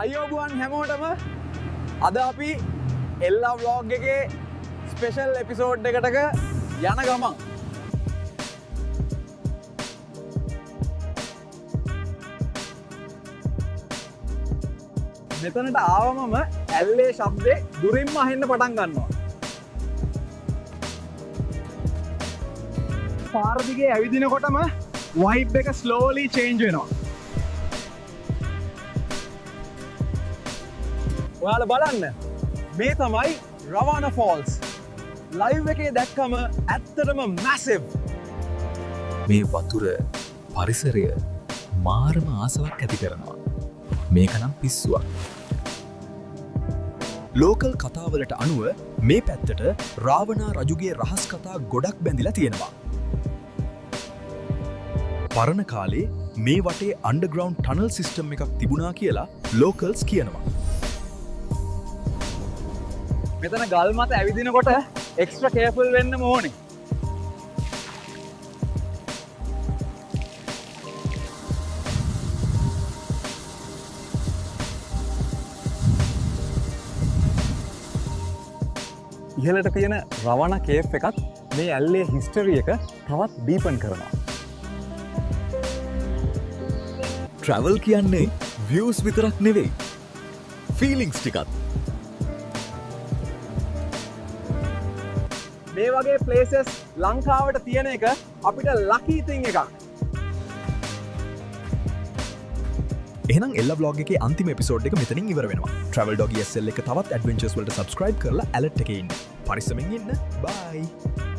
ආයුබෝවන් හැමෝටම. අද අපි එල්ලා ව්ලොග් එකේ ස්පෙෂල් එපිසෝඩ් එකටක යන ගමන් මෙතනට ආවමම ඇල්ලේ ශබ්දේ දුරින්ම අහෙන්න පටන් ගන්නවා. පාර දිගේ ඇවිදිනකොටම වයිබ් එක ස්ලෝලි චේන්ජ් වෙනවා. ඔයාලා බලන්න, මේ තමයි රවාන ෆෝල්ස්. ලයිව් එකේ දැක්කම ඇත්තටම මැසිව්. මේ වතුර, පරිසරය මාරම ආසාවක් ඇති කරනවා. මේක නම් පිස්සුවක්. ලෝකල් කතාවලට අනුව මේ පැත්තට රාවණා රජුගේ රහස් කතා ගොඩක් බැඳිලා තියෙනවා. පරණ කාලේ මේ වටේ අන්ඩර්ග්‍රවුන්ඩ් ටනල් සිස්ටම් එකක් තිබුණා කියලා ලෝකල්ස් කියනවා. මෙතන ගල් මත ඇවිදිනකොට එක්ස්ට්‍රා කෙයාෆුල් වෙන්න ඕනේ. ඉහළට තියෙන රවණ කේෆ් එකත් මේ ඇල්ලේ හිස්ටරි එක තවත් ඩීපන් කරනවා. ට්‍රැවල් කියන්නේ views විතරක් නෙවෙයි, ෆීලිංස් ටිකත්. මේ වගේ ප්ලේසස් ලංකාවට තියෙන එක අපිට ලකී තිං එකක්. එහෙනම් එල්ල ව්ලොග් එකේ අන්තිම එපිසෝඩ් එක මෙතනින් ඉවර වෙනවා. Travel Doggy SL එක තවත් ඇඩ්වෙන්චර්ස් වලට සබ්ස්ක්‍රයිබ් කරලා ඇලර්ට් එකේ ඉන්න. පරිස්සමෙන් ඉන්න. බයි.